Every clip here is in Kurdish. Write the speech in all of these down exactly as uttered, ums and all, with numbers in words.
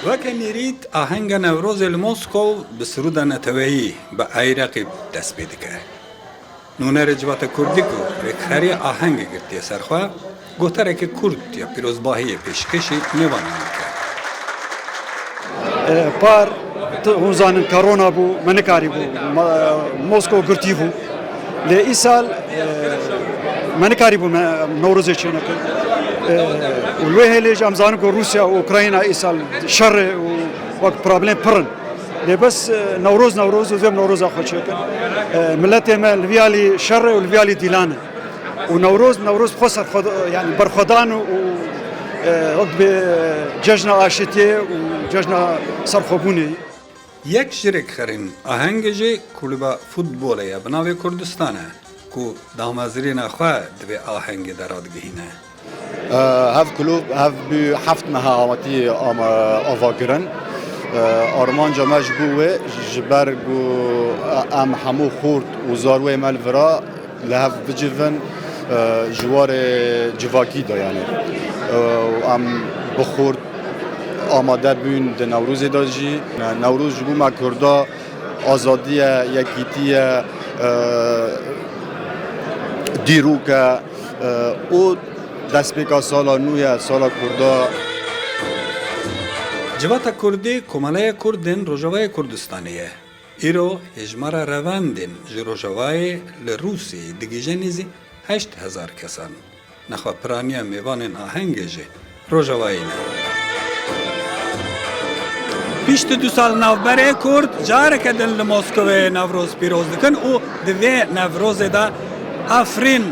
Weke nêrît, ahenga Newrozê li Moskow bi sirûda neteweyî, bi Eyreqî dest pê dike. Nûnerê civata kurdî ku rêkxerî ahengê girtiye ser xwe, gotarekî kurt ya pîrozbahiyê pêşkêşî mêvanan dike. E, par, tu, hûn zanin, korona bû, me nikarîbû ma-, Moskow girtî bû. Lê îsal, e, me nikarîbû me Newrozê çênekin. E, û li wê hêlê jî em zanin ku Rûsya û Ukrayna îsal şer e û wek problem pir in. Lê bes, e, Newroz Newroz û vê Newroza xwe çêkin. E, miletê me li vî alî şer e û li vî alî dîlan e. Û Newroz, Newroz xwe serxwe-, yani berxwedan û, e, wek bi cejna aşitiyê û cejna serxwebûnê. Yek ji rêkxerên ahengê jî kulüba futbolê ye bi navê Kurdistan e ku damezrîna xwe di vê ahengê de radigihîne. Hev kulûb hev bi heft meha awatî avakirin. Armanca me ji bo wê, ji ber ku em hemû xort û zarwê me li vira li hev bicivin, ji warê civakî de, yanî, û em bi xort amade bûn di Newrozê de jî. Newroz ji bo me Kurda azadî ye, yekîtî ye, dîrok e û destpêka sala nû ye, sala Kurda. Civata Kurdî Komeleya Kurd ên Rojavayê Kurdistanê ye. Îro hêjmara revendên ji Rojavayê li Rûsiyeyê digihîje nêzî heşt hezar kesan. Nexwe piraniya mêvanên ahengê jî Rojavayê ne. Piştî du sal navberê Kurd careke din li Moskovê Newroz pîroz dikin û di vê Newrozê de Efrîn,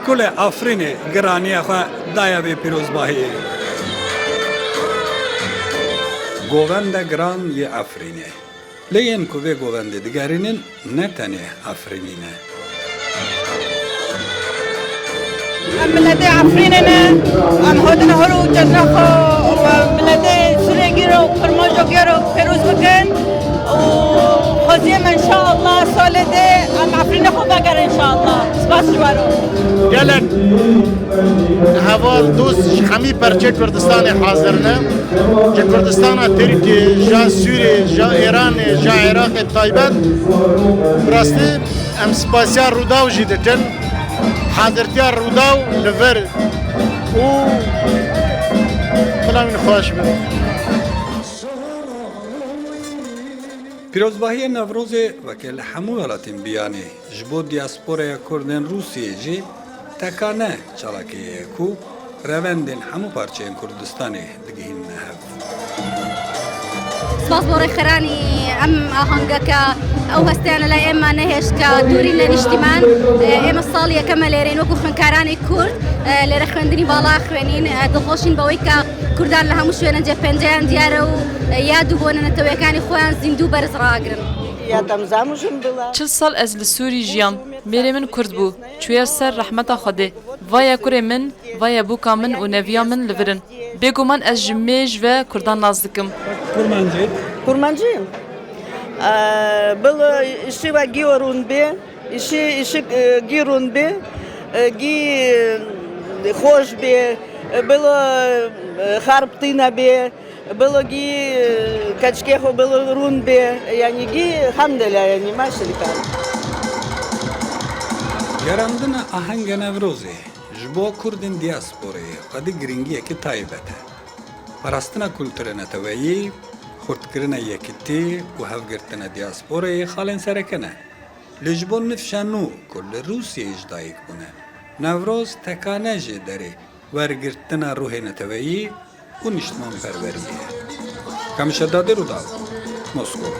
kulê Efrînê giraniya xwe daye vê pîrozbahiyê. Govende giran yê Efrînê. Lê yên ku vê govendê digerînin ne tenê Efrînî ne. Em miletê Efrînê ne, em hatin hol û cejna xwe û miletê Sûrê Gîro û Kirmajo Gêro pêroz bikin û xweziyê me înşallah salê dê em Efrînê xwe vegerin înşallah. Spas ji we re. Gelek heval dost ji hemî perçê Kurdistanê hazir ne. Ji Kurdistana Tirkiyê, ja Sûriyê, ja Îranê, ja Iraqê taybet, bi rastî em spasiya Rûdaw jî dikin. Hazirtiya Rûdaw li vir û bila wîn xweş bin. Pîrozbahiyê Newrozê weke li hemû welatên biyanê ji bo diasporaya Kurdên Rûsiyê jî tekane çalakiyê ye ku revendên hemû parçeyên Kurdistanê digihînine hev. Spas bo rêxeranî em ahangeke ew hesteyane lay êma nehêşt ke dûrî ne niştîman. Ême sal yekeme lêrên wekû xwînkaranê Kurd. Lêre xwendinî bala xwenîn. Dilxweşîn bawê ke Kurdan li hemû şwêne cê penceyan diyar e û yad û bone netewekanî xweyan zîndû berz ragirin. Çil sal ez li Sûrî jiyam. Mêrê min Kurd bû. Çûye ser rehmeta Xwedê. Vaye kurê min, vaye bûka min û neviya min li vir in. Bêguman ez ji mêj ve Kurdan nas dikim. Kurmancî. Kurmancî. Bilo îşî ve gî rûn bê, îşî îşik gî rûn bê, gî xweş bê, bilo xerb tîne bê. Bilo gî keçikê xwe bilo rûn bê, yanî gî hemdela, yanî maşelîka. Gerandina ahenga Newrozê ji bo Kurdên diasporeyê xwedî girîngiyekî taybet e. Parastina kulturê neteweyî, xurtkirina yekitî û hevgirtina diasporeyê xalên sereke ne. Lê ji bo nifşa nû ku li Rûsiyeyê ji dayik bûne, Newroz tekane jê derê wergirtina ruhê neteweyî û niştimanperweriyê ye. Kamişa Dadê Rûdaw, Moskova.